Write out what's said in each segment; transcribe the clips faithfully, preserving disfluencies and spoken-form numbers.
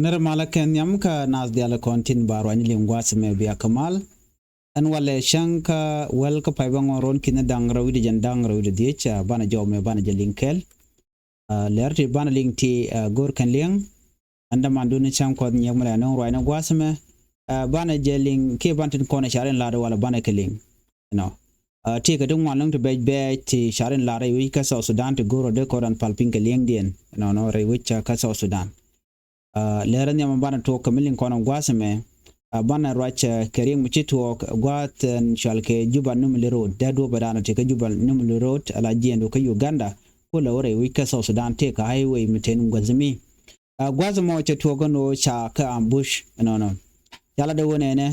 Nɛrɛ malä kɛ nhiam kä naath diaal kɔn tin ba ruany liŋ gua̱a̱th mɛ bia kä mal. Ɛn walɛ cäŋ kä wäl kä pay bä ŋɔn ruɔ̱n ki̱n da̱ŋ rɛw wi̱cdɛ jɛn da̱ŋ rɛw wi̱cdɛ dhiec, ah, banɛ jɔw mɛ banɛ jɛ liŋ kɛl. Ah, lɛr ti banɛ liŋ ti, ah, go̱r kɛn liŋ. Ɛn dämandun cäŋ kuɔth nyiɛk mi la nöŋ ruacni gua̱a̱th mɛ. Ah, banɛ jɛ liŋ kiɛ ban tin kɔn carin la̱t walɛ banɛ kɛ liŋ. Nɔ. Ah, ti kɛ ti ŋuan liŋ ti bɛc bɛc ti carin la̱t rɛy wi̱c kä South Sudan ti go̱r rɔ dee kɔn ran pal piny kɛ liŋdiɛn. Nɔnɔ rɛy wi̱c kä South Sudan. Ah, lɛr nhiam banɛ tuɔɔk kɛ mi liŋ kɔn gua̱a̱th mɛ. Ah, banɛ ruac, ah, kɛ riɛk mi ci tuɔɔk gua̱a̱th ɛn cual kɛ Juba Nimule Road. Dee duɔpɛ danɔ ti kä Juba Nimule Road ala jiɛndu kä Uganda. Kulɛ wä rɛy wi̱c kä South Sudan tëë kä highway mi ten gua̱th mi. Ah, gua̱th mɔ cɛ tuɔɔk ɛn ɣöö ca kä ambush ɛnɔnɔ. Ca la dee wä nɛnɛ,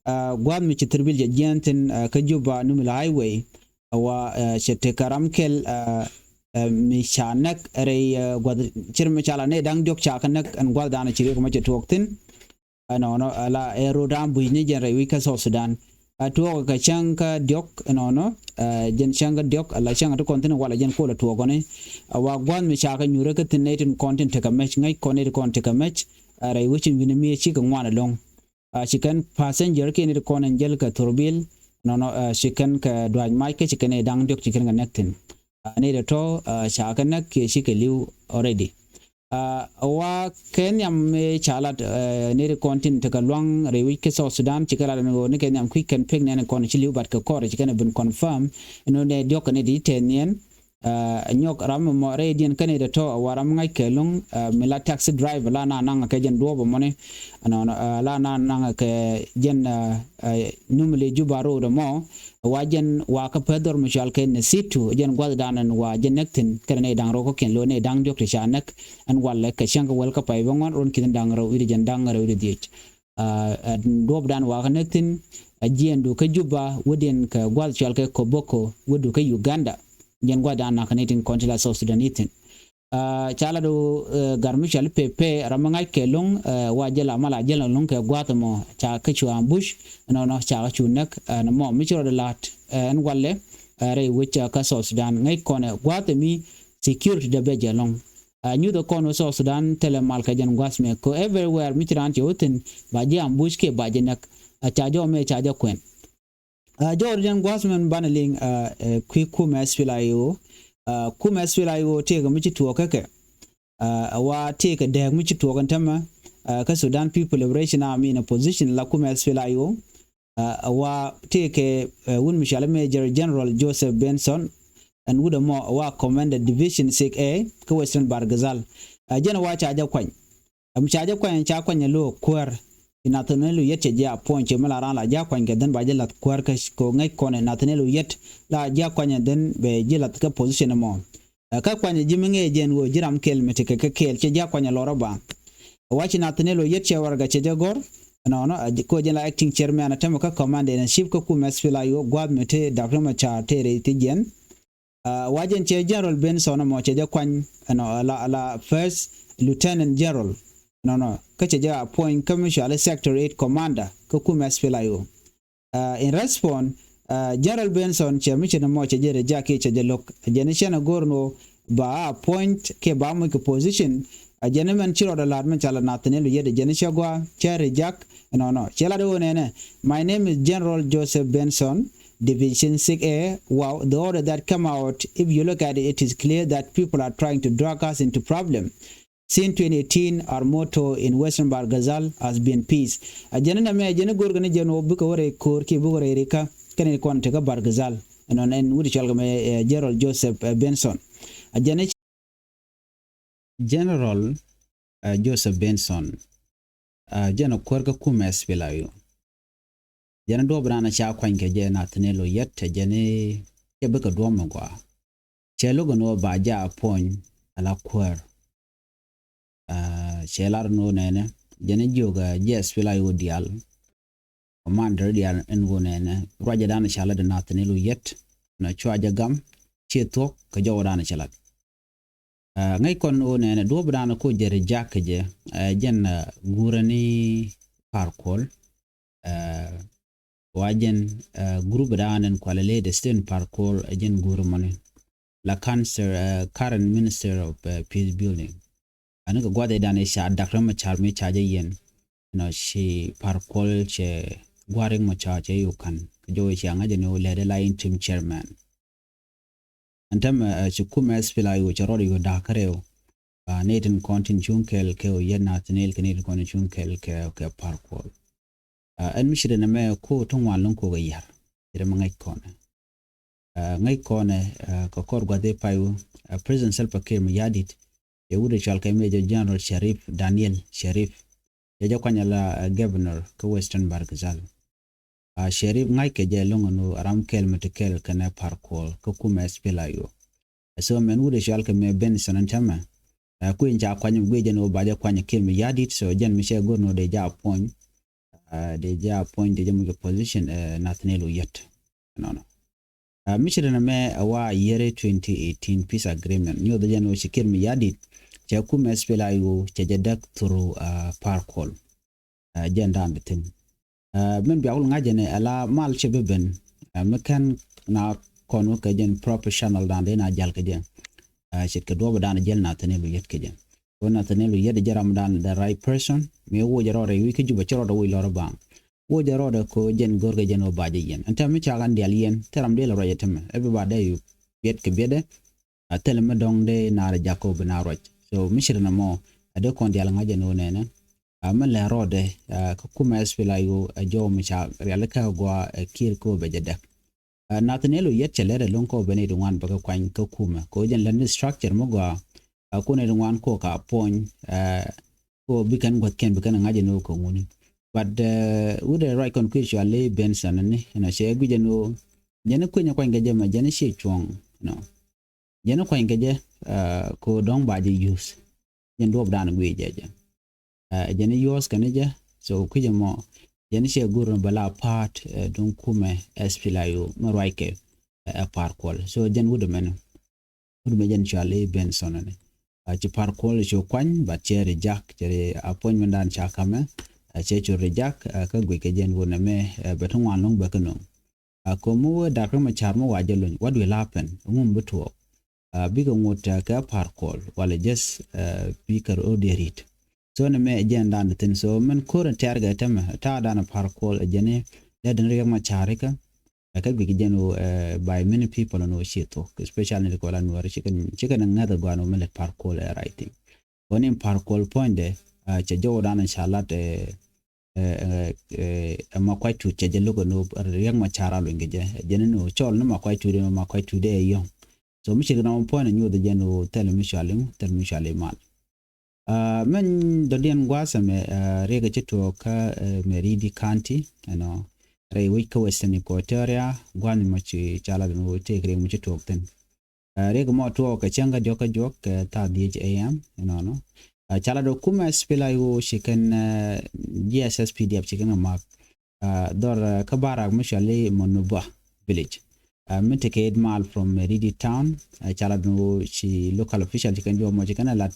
ah, gua̱th mi ci thirbil cɛ jiɛn thin, ah, kä Juba Nimule highway. Wa, ah, cɛ tekɛ ram kɛl, ah, ah, mi ca näk rɛy, ah, gua̱th cir mi ca la nɛy da̱ŋ diɔ̱k ca kä näk ɛn gua̱th danɔ ci riɛk mɔ cɛ tuɔɔk thin. Ɛnɔnɔ ala ɛ ro̱d ambush ni jɛn rɛy wi̱c kä South Sudan. A tuɔɔk kɛ cäŋ kä diɔ̱k ɛnɔnɔ, ah, jɛn cäŋ kä diɔ̱k ala cäŋ ti kɔn thin walɛ jɛn kolɛ tuɔɔkɔni. A wa gua̱th mi ca kä nyurɛ kä thin nɛy tin kɔn tin tekɛ mɛc ŋäc kɔn nɛy ti kɔn tekɛ mɛc. Ah, rɛy wi̱c in wi̱ni mi cikɛ ŋuan ɛlɔ̱ŋ. Ah, ci kɛn passenger kiɛ nɛy ti kɔn in jäl kɛ thurbil. Nɔnɔ, ah, ci kɛn kɛ duac mac kä ci kɛn nɛy da̱ŋ diɔ̱k ci kɛn kɛ näk thin. Ah, nɛy ti tɔ̱, ah, ca kɛ näk kiɛ cikɛ li̱w already. Ah, wa kɛ nhiam mi ca lat, eh, nɛy ti kɔn tin tekɛ luaŋ rɛy wi̱c kä South Sudan ci kɛ lat ɛn ɣöö ni kɛ nhiam kui̱ kɛn pek nɛn kɔn ci li̱w bat kɛ kɔr ci kɛn bin confirm. Ɛn ɣöö nɛ diɔ̱k kɛ nɛy ti tɛth niɛn. Ah, nyɔk ram mɔ rɛydiɛn kä nɛy ti tɔ̱ a wa ram ŋa̱c kɛ lo̱ŋ, ah, mi la taxi driver la na naŋ kɛ jɛn duɔ̱ɔ̱p ɛmɔni. Ɛnɔnɔ, ah, la na naŋ kɛ jɛn, ah, ah, Nimule Juba Road ɛmɔ. Wa jɛn wa kä peth dhɔr mi cual kɛ Nesitu jɛn gua̱th danɔ wa jɛn näk thin kɛnɛ nɛy da̱ŋ rɛw kä kiɛn lo̱ nɛy da̱ŋ diɔ̱k ti ca näk. Ɛn walɛ kɛ cäŋ kä wäl kä pay bä ŋuan ruɔ̱n ki̱n da̱ŋ rɛw wi̱cdɛ jɛn da̱ŋ rɛw wi̱cdɛ dhiec. Ah, ah, duɔ̱ɔ̱p danɔ wa kä näk thin a jiɛndu kä Juba wädiɛn kɛ gua̱th cual kɛ Koboko wädu kä Uganda. Jɛn gua̱th danɔ nakä ni tin kɔn ti la South Sudan ni thin. Ah, ca lat ɣöö, eh, gar mi cual Pepe ram mi ŋa̱c kɛ lo̱ŋ, eh, wa jɛ la mal a jɛ la lo̱ŋ kɛ gua̱a̱th ɛmɔ ca kä cu ambush. Nɔnɔ ca kä cu näk, eh, ɛn mɔ mi ci rɔɔdɛ la̱t, eh, ɛn walɛ, eh, rɛy wec, eh, kä South Sudan ŋäc kɔn ɛ gua̱a̱th ɛmi security dee bɛ jɛ lo̱ŋ. Ah, nyuth ɛ kɔn wä South Sudan thilɛ mal kɛ jɛn gua̱a̱th mɛ kɛ everywhere mi ci raan cɛ wä thi̱n ba jɛ ambush kiɛ ba jɛ näk. Ah, ca jɔw mɛ ca jɛ kuɛn. Ah, jɔwdɛ jɛn gua̱a̱th mɛn banɛ liŋ, ah, eh, kui̱ kumɛ SPLA-IO. Ah, kumɛ SPLA-IO tëëkɛ mi ci tuɔɔk kä kɛ. Ah, a wa tëëkɛ dääk mi ci tuɔɔk ɛn tämɛ, ah, kä Sudan People Liberation Army in opposition la kumɛ SPLA-IO. Ah, a wa tëëkɛ, eh, wun mi cɔal Major General Joseph Benson. Ɛn wut ɛmɔ a wa Commander Division six A kä Western Bahr el Ghazal. Ah, jɛn a wa ca jɛ kuany. Ɛm ca jɛ kuany ca kuany ɛ lo̱o̱ kuäär. Ci Nathaniel Oyet cɛ jɛ appoint cɛ mi la raan la jɛ kuany kɛ dhän ba jɛ lath kuäär kä ko ŋäc kɔn ɛ Nathaniel Oyet la jɛ kuany ɛ dhän bɛ jɛ lath kä position ɛmɔ. Ɛ kä kuany ɛ ji̱ mi ŋäc ɛ jɛn ɣöö ji̱ ram kɛl mi tekɛ kɛ kɛɛl cɛ jɛ kuany ɛ lɔrä ba. Ɛ wa ci Nathaniel Oyet cɛ warɛgɛ cɛ jɛ gɔ̱r. Ɛnɔnɔ ɛ ko jɛn la acting chairman ɛ tämɛ kä command in chief kä kumɛ SPLA-IO gua̱a̱th mi te Doctor Machar te rɛy ti jiɛn. Ah, wa jɛn cɛ General Benson ɛmɔ cɛ jɛ kuany ɛnɔ la, la First Lieutenant General. Nɔnɔ kä cɛ jɛ appoint kä mi cuali Sector eight Commander kä kumɛ SPLA-IO. Ah, in response, ah, General Benson cɛ mi cɛ ni mɔ cɛ jɛ reject kiɛ cɛ jɛ lo̱k. Jɛn cɛn a go̱r ni wä ba appoint kiɛ ba muc kɛ position. A jɛn mɛn ci rɔɔdɛ la̱t mɛn ca la Nathaniel Oyet jɛn cɛ gɔaa cɛ reject. Nɔnɔ cɛ lat wä nɛnɛ, "My name is General Joseph Benson, Division six A. Wow, the order that come out, if you look at it, it is clear that people are trying to drag us into problem. Since twenty eighteen, our motto in Western Bahr el Ghazal has been peace." A jɛn nɛ mɛ a jɛn go̱r kɛn jɛn wä bikɛ wä rɛy ko̱r kiɛ bikɛ wä rɛy rika kɛn kɔn tekä Bahr el Ghazal. Ɛnɔn ɛn wut cɔl kɛ mɛ, eh, General Joseph, eh, Benson. A jɛn General, eh, Joseph Benson, eh, jɛn a kuäär kä kumɛ SPLA-IO. Jɛn a duɔp raan a ca kuany kɛ jɛ Nathaniel Oyet, jɛn cɛ bikɛ duɔm mi gɔaa. Cɛ lo̱k ɛn ɣöö ba jɛ appoint ala kuäär. Ah, cɛ lar ɛn ɣöö nɛnɛ jɛn jiök, ah, jɛ SPLA-IO diaal. Commander diaal ɛn ɣöö nɛnɛ ruacɛ dan ca lat ɛ Nathaniel Oyet. Nɔ cua jɛ gam ciɛ thuɔ̱k kɛ jɔwä dan ca lat. Ah, ŋäc kɔn ɣöö nɛnɛ duɔ̱ɔ̱p dan ko jɛ reject kɛ jɛ, ah, jɛn, ah, guurä ni Par Kuol. Ah, wa jɛn, ah, group dan ɛn kualɛ lɛ de Stephen Par Kuol, ah, jɛn guurä mɔni la cancer, ah, current minister of, ah, peace building. Ani kɛ gua̱th i̱ dan i̱ ca Dak Riek Machar mi ca jɛ yɛn. Nɔ ci Par Kuol cɛ gua̱th Riek Machar cɛ yo̱o̱ ka̱n. Kɛ jɔw i̱ cia ŋa̱c jɛ ni wä lɛt i̱ la interim chairman. Ɛn täämɛ ci kumɛ S P L A I O cɛ rɔɔdɛ yo̱o̱ da̱a̱k kä rɛw. Nɛy tin kɔn tin cuŋ kɛɛl kɛ wä yɛn Nathaniel kɛ nɛy tin kɔn tin cuŋ kɛɛl kɛ, kɛ Par Kuol. Ɛn mi ci rɛ nɛ mɛ ko ti ŋuan lo̱ŋ kokɛ yar. Ci rɛ mɛ ŋäc kɔnɛ. Ŋäc kɔnɛ kɛ kɔr gua̱th i̱ pay wä President Salva Kiir Mayardit. Cɛ wut i̱ cɔal kɛ Major General Sharif Daniel Sharif. Cɛ jɛ kuany ala governor kä Western Bahr el Ghazal. A Sharif ŋa̱ckɛ jɛ lo̱ŋ ɛn ɣöö ram kɛl mi ti kɛl kɛnɛ Par Kuol kä kumɛ S P L A I O. So mɛn wut i̱ cɔal kɛ mɛ Benson ɛn täämɛ. Ɛ kui̱ in ca kuany mi guic jɛn ɣöö ba jɛ kuany Kiir Mayardit, so jɛn mi cɛ go̱r ni ɣöö dee jɛ appoint. Dee jɛ appoint dee jɛ muc kɛ position ɛ Nathaniel Oyet. Nɔnɔ. Mi ci rɛ nɛ mɛ ɛ wa year twenty eighteen peace agreement nyuɔth jɛn ɣöö ci Kiir Mayardit cɛ kumɛ S P L A I O cɛ jɛ däk through Par Kuol. Jɛn dan di thin. Min bia wul ŋa̱c jɛn ɛ la mal cɛ bi ben mi kɛn na kɔn wä kɛ jɛn proper channel dan di na jal kɛ jɛ. Ce̱tkɛ duɔp dan jɛl Nathaniel Oyet kɛ jɛ. Wä Nathaniel Oyet jɛ ram dan the right person mi wä jɛ rɔɔdɛ wi̱i̱ kä Juba cɛ rɔɔdɛ wi̱i̱ lɔr baŋ. Wä jɛ rɔɔdɛ ko jɛn go̱rkɛ jɛn wä ba jɛ yɛn ɛn tɛm mi ca kan dial yɛn tɛ ram di la ruac ɛ tɛmɛ everybody yu biɛt kɛ biɛtdɛ. A thilɛ mi dɔ̱ŋ dee naar jak kɛ wä bi naar ruac. So mi ci rɛ nɛ mɔ a dee kɔn dial ŋa̱c jɛn wä nɛnɛ. A mi lɛ rɔɔdɛ kä kumɛ S P L A I O ɛ jɔw mi ca rialikä gua ɛ Kiir kä wä bɛ jɛ däk. Nathaniel Oyet cɛ lɛt ɛ lo̱ŋ kä wä bɛ nɛy ti ŋuan bɛ kɛ kuany kä kumɛ kɛ wä jɛn lät ni structure mi gua. Ɛ kun ɛ ti ŋuan kɔ ka puɔny ɛ kɔ bi kɛn gua̱thkiɛn bi kɛn ŋa̱c ɛ ni wä kɛ ŋuni. But wut ɛ ruac kɔn kui̱ cɔal i̱ Benson ni ɛnɔ cɛ guic ɛ ni wä jɛn i̱ kui̱ nyɛ kuany kɛ jɛ mɛ jɛn i̱ ciɛ cuɔ̱ŋ ɛnɔ. Jɛn i̱ kuany kɛ jɛ kɔ dɔ̱ŋ ba jɛ use. Jɛn duɔp dan guic jɛ jɛ. Ɛ jɛn i̱ use kɛn i̱ jɛ so kui̱ jɛ mɔ jɛn i̱ ciɛ go̱r ni bɛ la part duŋ kumɛ S P L A I O mɛ ruac kɛ ɛ Par Kuol so jɛn wut ɛmɛn. Wut mɛ jɛn cɔal i̱ Benson ni. Ci Par Kuol ci kuany but cɛ reject cɛ ri appointment dan ca kamɛ. Cɛ cu reject kä guic kɛ jɛn wut nɛ mɛ bɛ ti ŋuan lo̱ŋ bɛ kä no̱o̱ŋ. Ko̱mi wee Dak Riek Machar mi wa jɛ luny what will happen? Ŋum bi tuɔɔk. Bikɛ ŋut kɛ Par Kuol walɛ just bikɛ rɔ diɛ rit. So ni mɛ jɛn dan thin so mɛn ko̱r in tɛɛr kɛ tɛmɛ ta̱a̱ dan Par Kuol jɛn i̱ lɛ den Riek Machar ikä. Ɛ kä guic jɛn wä by many people ni wä ci thok especially ni kɔla nuɔri cikɛ ni ŋäth guan wä mi lɛ Par Kuol ɛ right thing. Wä ni Par Kuol puɔ̱nydɛ cɛ jɔw dan ca lat ɛ ɛ ma kuac tut cɛ jɛ lo̱k ɛn ɣöö Riek Machar a luny kɛ jɛ jɛn ɛn ɣöö cɔl ni ma kuac tut ɛn ɣöö ma kuac tut ɛ yɔ̱ŋ. So mi ci kɛ nɔmɔ puɔ̱n ɛ nyuɔth jɛn ɣöö thɛl mi cual iŋ thɛl mi cual i̱ mal. Mɛn dɔ̱diɛn gua̱a̱th ɛmɛ Riek ɛ ci tuɔɔk kä Meridi County ɛnɔ rɛy wec kä Western Equatoria gua̱a̱th mi ci ca lat ɛn ɣöö tëëk Riek mi ci tuɔɔk thi̱n. Riek mɔ tuɔɔk kɛ cäŋ kä diɔ̱k kä juɔk kɛ thaa dhiec A M inɔnɔ. Ca la dɔ̱ kumɛ S P L A I O ci kɛn G S S P D F ci kɛn kɛ mak dhɔr kä barak mi cɔal i̱ Monuba village. Mi tekɛ eight mile from Meridi town. Ca la dɔ̱ ci local official ci kɛn juɔk mɔ ci kɛn ɛ lat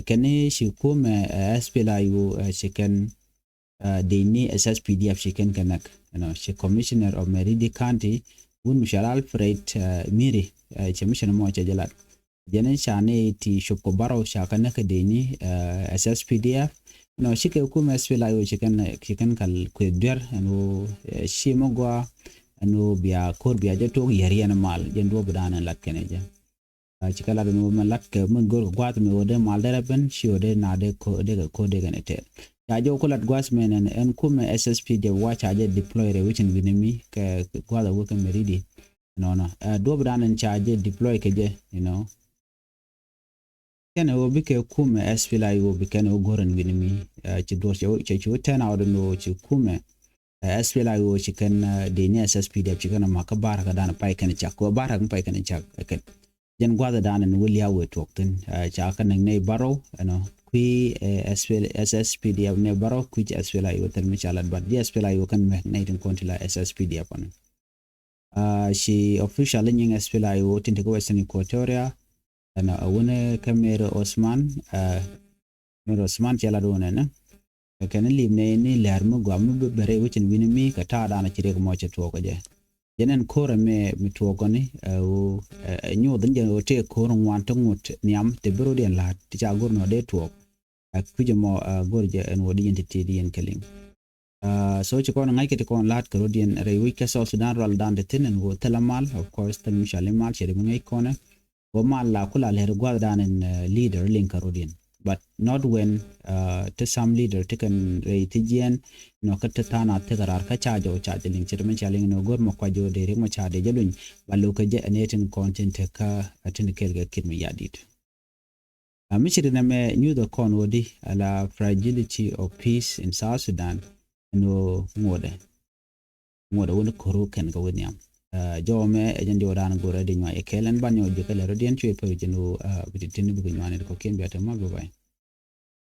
kɛn i̱ ci kumɛ S P L A I O ci kɛn Dini S S P D F ci kɛn kɛ näk ɛnɔ ci commissioner of Meridi County wun mi cɔal Alfred Miri. Ci mi cɛn mɔ cɛ jɛ lat jɛn ca ni ti cop kɔ barɔw ca kɛ näk kɛ dini S S P D F. Ɛnɔ ci kɛ kumɛ S P L A I O ci kɛn ci kɛn kal kuɛ duer ɛn woo ci mɛ gua ɛn woo bia ko̱r bia jɛ tok yɛr yɛn mal jɛn duɔp dan ɛn lat kɛn jɛ. Ci kɛ lat mi wä mɛ lat kɛ mi go̱r kɛ gua̱a̱th mi wä dee mal dee rɛ ben ci wä dee na dee ko dee kɛ ko dee kɛ ni tɛɛl. Ca jɛ wä ku lat gua̱a̱th mɛ nɛn ɛn kumɛ S S P D F wa ca jɛ deploy rɛ wicin wi̱ni mi kɛ gua̱a̱th a wä kɛ Meridi. Nɔnɔ ɛ duɔp dan ɛn ca jɛ deploy kɛ jɛ you know. Kɛn ɛ wä bikɛ kumɛ S P L A I O bikɛn ɛ wä go̱r ɛn wi̱ni mi ci duɔr cɛ ci wä tɛn a wä dee ni wä ci kumɛ S P L A I O ci kɛn dini S S P D F ci kɛn ma kä barak dan pay kɛn cak kɛ barak pay kɛn cak kɛn. Jɛn gua̱th dan ni wä liaw wee tuɔk thin ca kɛn nɛy barɔw ɛnɔ kui̱ S S P D F nɛy barɔw kui̱ S P L A I O thil mi ca lat bat ji̱ S P L A I O kɛn mɛk nɛy tin kɔn ti la S S P D F ɛnɔ. Ci official nyiŋ S P L A I O tin ti kä Western Equatoria. Ɛn a wunɛ kä Mary Osman. Mary Osman cɛ lat wunɛ ni kɛ kɛn lim nɛ ni lɛr mi gɔam mi bɛ rɛy wecin wi̱ni mi kɛ ta̱a̱ dan ci riɛk mɔ cɛ tuɔɔk kɛ jɛ. Jɛn ɛn ko̱r ɛmɛ mi tuɔɔk kɔni ɛ woo ɛ nyuɔth ni jɛn woo tëë ko̱r ŋuan ti ŋut nhiam ti bi rot yɛn la̱a̱t ti ca go̱r nɔ dee tuɔɔk. Kui̱c ɛmɔ go̱r jɛ ɛn wä di yɛn ti ti di yɛn kɛ liŋ. So ci kɔn ŋa̱c kɛ ti kɔn la̱t kɛ rot yɛn rɛy wec kɛ South Sudan rual dan ti thin ɛn wä thilɛ mal, of course thil mi cɔal i̱ mal cɛ di bi ŋäc kɔnɛ. Wä mal la kula lɛr gua̱th dan ɛn leader liŋ kɛ rot yɛn, but not when ti some leader ti kɛn rɛy ti jiɛn nɔ kä ti tha̱a̱n a thikɛ raar kä ca jɔw ca jɛ liŋ cɛ di mi ca liŋ nɔ go̱r mɔ kuac jɛ wä dee rik mɔ ca dee jɛ luny. Ba lo̱k kɛ jɛ ɛn ɛ tin kɔn tin te kä ɛ tin kɛl kɛ kit mi yadit. A mi ci ri nɛmɛ nyuthɛ kɔn wä di ala fragility of peace in South Sudan. Ɛn wä ŋuɔdɛ ŋuɔdɛ wä ni ko̱ru kɛn kɛ wä nhiam. Jɔw mɛ ɛ jɛn di wä dan go̱rɛ di nyuay ɛ kɛl ɛn ban nyɔ jɛ kɛ lɛ rɔ diɛn cuɛ pär jɛn wä bi ti tin bi kɛ nyuani di kɔ kiɛn bia te mal bä bay.